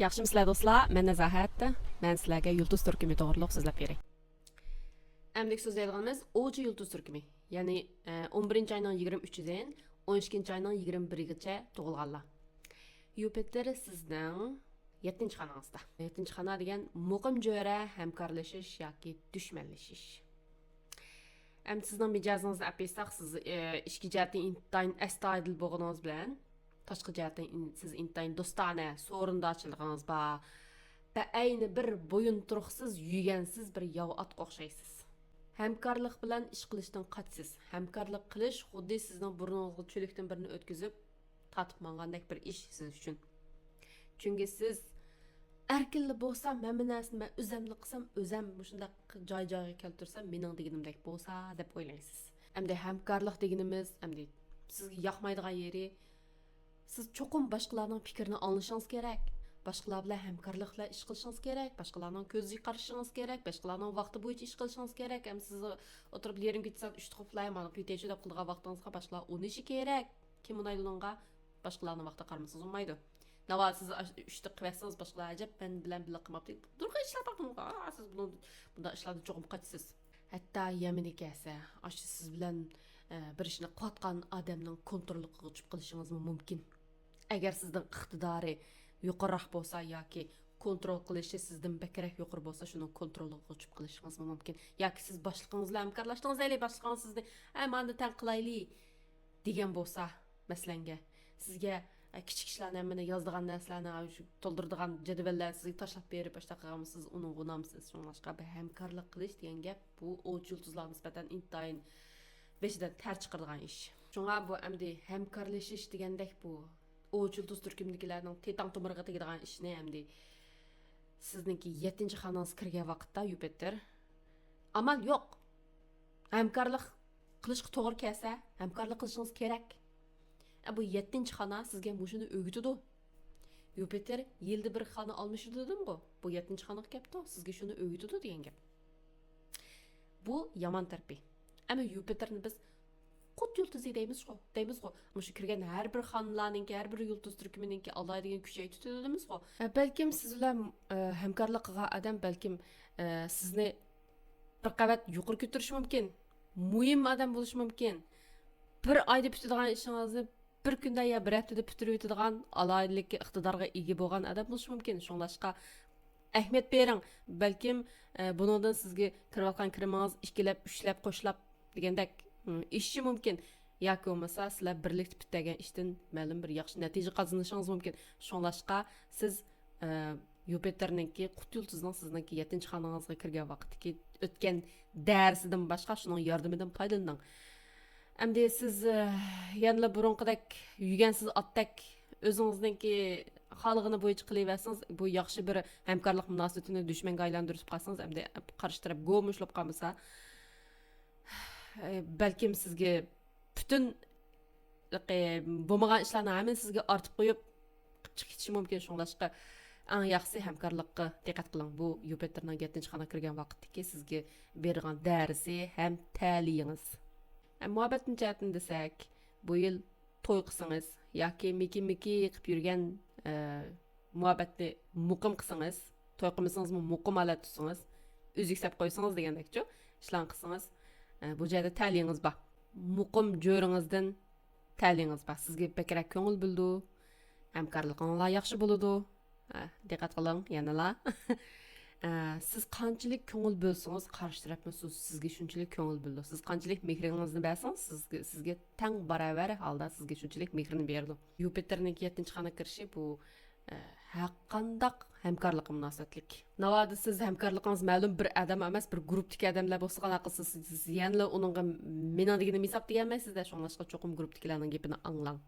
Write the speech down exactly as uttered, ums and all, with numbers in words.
ياخشىمۇسىلەر دوستلار؟ مەن نازاھەت. مەن سىلەرگە يۇلتۇز تۈركۈمى توغرۇلۇق سۆزلەپ بېرەي. ئەمدىكى سۆزلەيدىغىنىمىز ئوۋچى يۇلتۇز تۈركۈمى. يەنى، ئە، ئون بىرىنچى ئاينىڭ يىگىرمە ئۈچىدىن ئون ئىككىنچى ئاينىڭ يىگىرمە بىرىگىچە تۇغۇلغانلار. يۇپىتېر سىزنىڭ يەتتىنچى خانىڭىزدا. يەتتىنچى خانا دېگەن مۇقىم جۆرە، ھەمكارلىشىش ياكى دۈشمەنلىشىش. ئەمدى سىزنىڭ مىجەزىڭىزنى ئەپ بەرسەك، سىز، ئە، ئىچكى جەھەتتىن ئىنتايىن ئەستايىدىل بولغىنىڭىز بىلەن، تاشقى جەھەتتىن ئىن-، سىز ئىنتايىن دوستانە، سورۇندارچىلىقىڭىز بار. بە-، ئەينى بىر بويۇنتۇرۇقسىز، يۈگەنسىز بىر ياۋا ئاتقا ئوخشايسىز. ھەمكارلىق بىلەن ئىش قىلىشتىن قاچىسىز. ھەمكارلىق قىلىش خۇددى سىزنىڭ بۇرنىڭىزغا چۆلۈكتىن بىرنى ئۆتكۈزۈپ، تارتىپ ماڭغاندەك بىر ئىش سىز ئۈچۈن. چۈنكى سىز ئەركىنلا بولسام، ھەممە نەرسىنى مەن ئۆزەملا قىلسام، ئۆزەم مۇشۇنداق جاي-جايىغا كەلتۈرسەم، مېنىڭ دېگىنىمدەك بولسا، دەپ ئويلايسىز. ئەمدى ھەمكارلىق دېگىنىمىز، ئەمدى سىزگە ياقمايدىغان يېرى، سىز چوقۇم باشقىلارنىڭ پىكرىنى ئاڭلىشىڭىز كېرەك. باشقىلار بىلەن ھەمكارلىق بىلەن ئىش قىلىشىڭىز كېرەك. باشقىلارنىڭ كۆزىگە قارىشىڭىز كېرەك. باشقىلارنىڭ ۋاقتى بويىچە ئىش قىلىشىڭىز كېرەك. ئەمدى سىز ئولتۇرۇپ يېرىم كېچە سائەت ئۈچتە قوپلاي، مانا كېتەيچۇ دەپ قىلىدىغان ۋاقتىڭىزغا باشقىلار ئۇنىشى كېرەك. كىم ئۇنايدۇ ئۇنىڭغا؟ باشقىلارنىڭ ۋاقتىغا قارىمىسىڭىز بولمايدۇ. ناۋادا سىز ئۈچتە قىلىۋەتسىڭىز، باشقىلار ئەجەب مەن بىلەن بىللە قىلماپتۇ. نۇرغۇن ئىشلار بار بۇنىڭغا. ئا، سىز بۇنىڭ، بۇنداق ئىشلاردىن چوقۇم قاچىسىز. ھەتتا يەمىنى كەلسە، ئاشۇ سىز بىلەن، ئە، بىر ئىشنى قىلىۋاتقان ئادەمنىڭ كونتروللۇقىغا چۈشۈپ قېلىشىڭىزمۇ مۇمكىن. ئەگەر سىزنىڭ ئىقتىدارى يۇقىرىراق بولسا ياكى كونترول قىلىشى سىزدىن بەكرەك يۇقىرى بولسا، شۇنىڭ كونتروللۇقىغا چۈشۈپ قېلىشىڭىزمۇ مۇمكىن. ياكى سىز باشلىقىڭىز بىلەن ھەمكارلاشتىڭىز، ھەيلى، باشلىقىڭىز سىزنى، ئە، مانا تەڭ قىلايلى، دېگەن بولسا، مەسىلەنگە، سىزگە، ئە، كىچىك ئىشلارنى، ھەممىنى يازىدىغان نەرسىلەرنى، ئە، شۇ تولدۇرىدىغان جەدۋەللەرنى سىزگە تاشلاپ بېرىپ، ئاشۇنداق قىلغان بولسا، سىز ئۇنىڭغا ئۇنامسىز. شۇڭلاشقا بىر ھەمكارلىق قىلىش دېگەن گەپ، بۇ ئوۋچى يۇلتۇزلارغا نىسبەتەن ئىنتايىن بېشىدىن تەر چىقىرىدىغان ئىش. شۇڭا بۇ ئەمدى ھەمكارلىشىش دېگەندەك بۇ ئوۋچى يۇلتۇز تۈركۈمدىكىلەرنىڭ تېتاڭ تومۇرىغا تېگىدىغان ئىشنى ئەمدى سىزنىڭكى يەتتىنچى خانىڭىزغا كىرگەن ۋاقىتتا يۇپىتېر، ئامال يوق. ھەمكارلىق قىلىشقا توغرا كەلسە، ھەمكارلىق قىلىشىڭىز كېرەك. ئە، بۇ يەتتىنچى خانا سىزگە مۇشۇنى ئۆگىتىدۇ. يۇپىتېر يىلدا بىر خانا ئالمىشىدۇ دېدىمغۇ؟ بۇ يەتتىنچى خانىغا كەپتۇ، سىزگە شۇنى ئۆگىتىدۇ دېگەن گەپ. بۇ يامان تەرىپى. ئەمما يۇپىتېرنى بىز قۇت يۇلتۇزى دەيمىزغۇ، دەيمىزغۇ. مۇشۇ كىرگەن ھەر بىر خانىلارنىڭكى، ھەر بىر يۇلتۇز تۈركۈمىنىڭكى ئالاھىدىگەن كۈچەيتىدۇ دېمىزغۇ. ئە، بەلكىم سىز بىلەن، ئە، ھەمكارلىق قىلغان ئادەم بەلكىم، ئە، سىزنى بىر قەۋەت يۇقىرى كۆتۈرۈشى مۇمكىن. مۇھىم ئادەم بولۇشى مۇمكىن. بىر ئايدا پۈتىدىغان ئىشىڭىزنى بىر كۈندە يا بىر ھەپتىدە پۈتتۈرۈۋېتىدىغان ئالاھىدىلىككە، ئىقتىدارغا ئىگە بولغان ئادەم بولۇشى مۇمكىن. شۇڭلاشقا ئەھمىيەت بېرىڭ. بەلكىم، ئە، بۇنىڭدىن سىزگە كىرىۋاتقان كىرىمىڭىز ئىككىلەپ، ئۈچلەپ، قوشلاپ دېگەندەك، م، ئېشىشى مۇمكىن. ياكى بولمىسا سىلەر بىرلىكتە پۈتتۈرگەن ئىشتىن مەلۇم بىر ياخشى نەتىجە قازىنىشىڭىز مۇمكىن. شۇڭلاشقا سىز، ئە، يۇپىتېرنىڭكى، قۇت يۇلتۇزنىڭ سىزنىڭكى يەتتىنچى خانىڭىزغا كىرگەن ۋاقتىدىكى ئۆتكەن دەرسىدىن باشقا شۇنىڭ ياردىمىدىن پايدىلىنىڭ. ئەمدى سىز، ئە، يەنىلا بۇرۇنقىدەك يۈگەنسىز ئاتتەك ئۆزىڭىزنىڭكى خالىغىنى بويىچە قىلىۋەرسىڭىز، بۇ ياخشى بىر ھەمكارلىق مۇناسىۋىتىنى دۈشمەنگە ئايلاندۇرۇپ قالسىڭىز، ئەمدى قارشى تەرەپ گومۇشلاپ قالمىسا، ئە، بەلكىم سىزگە پۈتۈن، بولمىغان ئىشلارنىڭ ھەممىنى سىزگە ئارتىپ قويۇپ، قىلىپ چىقىپ كېتىشى مۇمكىن. شۇڭلاشقا ئەڭ ياخشىسى ھەمكارلىققا دىققەت قىلىڭ. بۇ يۇپىتېرنىڭ يەتتىنچى خانا كىرگەن ۋاقىتتىكى سىزگە بېرىدىغان دەرسى ھەم تەلىيىڭىز. ھەم مۇھەببەتنىڭ جەھەتتىن دېسەك، بۇ يىل توي قىلسىڭىز ياكى مىكى مىكى قىلىپ يۈرگەن، ئە، مۇھەببەتنى مۇقىم قىلسىڭىز، توي قىلمىسىڭىزمۇ مۇقىم ھالەتتە تۇتسىڭىز، ئۈزۈك سەپ قويسىڭىز دېگەندەكچۇ، ئىشلارنى قىلسىڭىز، ئە، بۇ جەھەتتە تەلىيىڭىز بار. مۇقىم جۆرىڭىزدىن تەلىيىڭىز بار. سىزگە بەكرەك كۆڭۈل بۆلىدۇ، ھەمكارلىقىڭلار ياخشى بولىدۇ. ئە، دىققەت قىلىڭ يەنىلا. ئە، سىز قانچىلىك كۆڭۈل بۆلسىڭىز، قارشى تەرەپمۇ سىز-، سىزگە شۇنچىلىك كۆڭۈل بۆلىدۇ. سىز قانچىلىك مېھرىڭىزنى بەرسىڭىز، سىزگە، سىزگە تەڭ باراۋەر ھالدا سىزگە شۇنچىلىك مېھرىنى بېرىدۇ. يۇپىتېرنىڭكى يەتتىنچى خانا كىرىشى بۇ، ئە، ھەرقانداق ھەمكارلىققا مۇناسىۋەتلىك. ناۋادا سىز ھەمكارلىقىڭىز مەلۇم بىر ئادەم ئەمەس، بىر گۇرۇپپىدىكى ئادەملەر بولسا قانداق قىلسىز؟ سىز يەنىلا ئۇنىڭغا مېنىڭ دېگىنىم ھېساب دېيەلمەيسىز-دە، شۇڭلاشقا چوقۇم گۇرۇپپىدىكىلەرنىڭ گېپىنى ئاڭلاڭ.